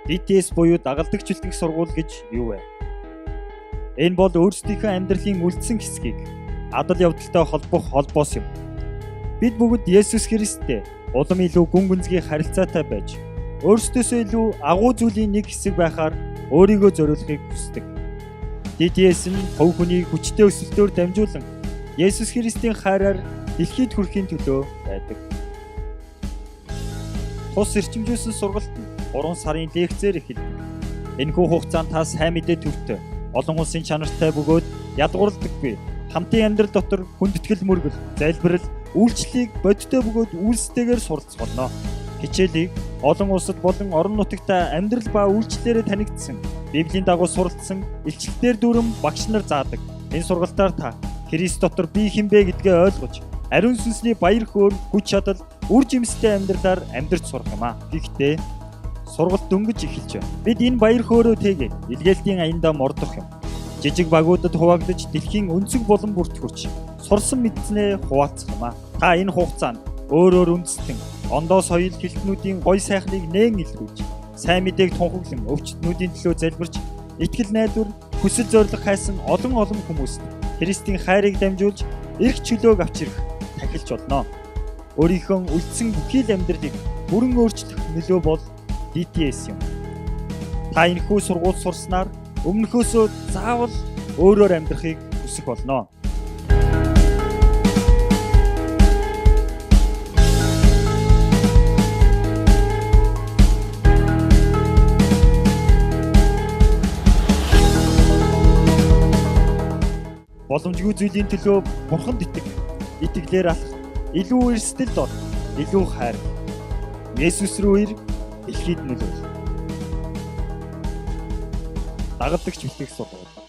DTS буюу дагалдагч бэлтгэх сургууль гэж юу вэ? Энэ бол өөрсдийнхөө амьдралын үлдсэн хэсгийг адал явдалтай холбох холбоос юм. Бид бүгд Есүс Христтэй улам илүү гүн гүнзгий харилцаатай байж, өөрсдөөсөө илүү агуу зүйлийн нэг хэсэг байхаар өөрийгөө зориулахыг хүсдэг. DTS нь хувь хүний хүчтэй өсөлтөөр дамжуулан Есүс Христийн хайраар дэлхийд хүрэхийн төлөө байдаг. Тус эрчимжүүлсэн сургалт нь 3 сарын лекцээр эхэлдэг. Энэхүү хугацаанд та сайн мэдээ төвтэй, олон улсын чанартай бөгөөд ядгуурлдаггүй хамтын амьдрал дотор хүндэтгэл мөргөл, залбирал, үйлчлэлийг бодиттой бөгөөд үйлстэйгээр суралцах болно. Хичээлийг олон улсад болон орон нутагт амьдрал ба үйлчлэлээрээ танигдсан, Библийн дагуу суралцсан илчлэлтээр дүүрэн багш нар заадаг. Энэ сургалтаар та Христ дотор би хэн бэ гэдгээ ойлгож, ариун сүнсний баяр хөөр, хүч чадал, үр жимстэй амьдралаар амьдарч сурах юм аа. Гэхдээ сургалт дөнгөж эхэлж байна. Бид энэ баяр хөөрөө тэгээд илгээлтийн аяндаа мордох юм. Жижиг багуудад хуваагдаж дэлхийн өнцөг булан бүрт хүрч сурсан мэдснээ хуваалцах юм аа. Та энэ хугацаанд өөр өөр үндэстэн ондоо соёл хэлтнүүдийн гоё сайхныг нээн илрүүлж, сайн мэдээг тунхаглан өвчтнүүдийн төлөө залбирч, итгэл найдвар, хүсэл зорилго хайсан олон олон хүмүүст Христийн хайрыг дамжуулж эрх чөлөөг авчирх тахилч болно. Өөрийнхөө үлдсэн бүхий л амьдралыг бүрэн өөрчлөх нөлөө бол DTS юм. Та энэхүү сургууль сурснаар өмнөхөөсөө заавал өөрөөр амьдрахыг хүсэх болно. Боломжгүй зүйлийн төлөө бурханд итэг, итгэлээр алах, илүү эрсдэлд ор, илүү хайр. Есүс рүү ир, дэлхийд нөлөөл. Дагалдагч бэлтгэх сургууль.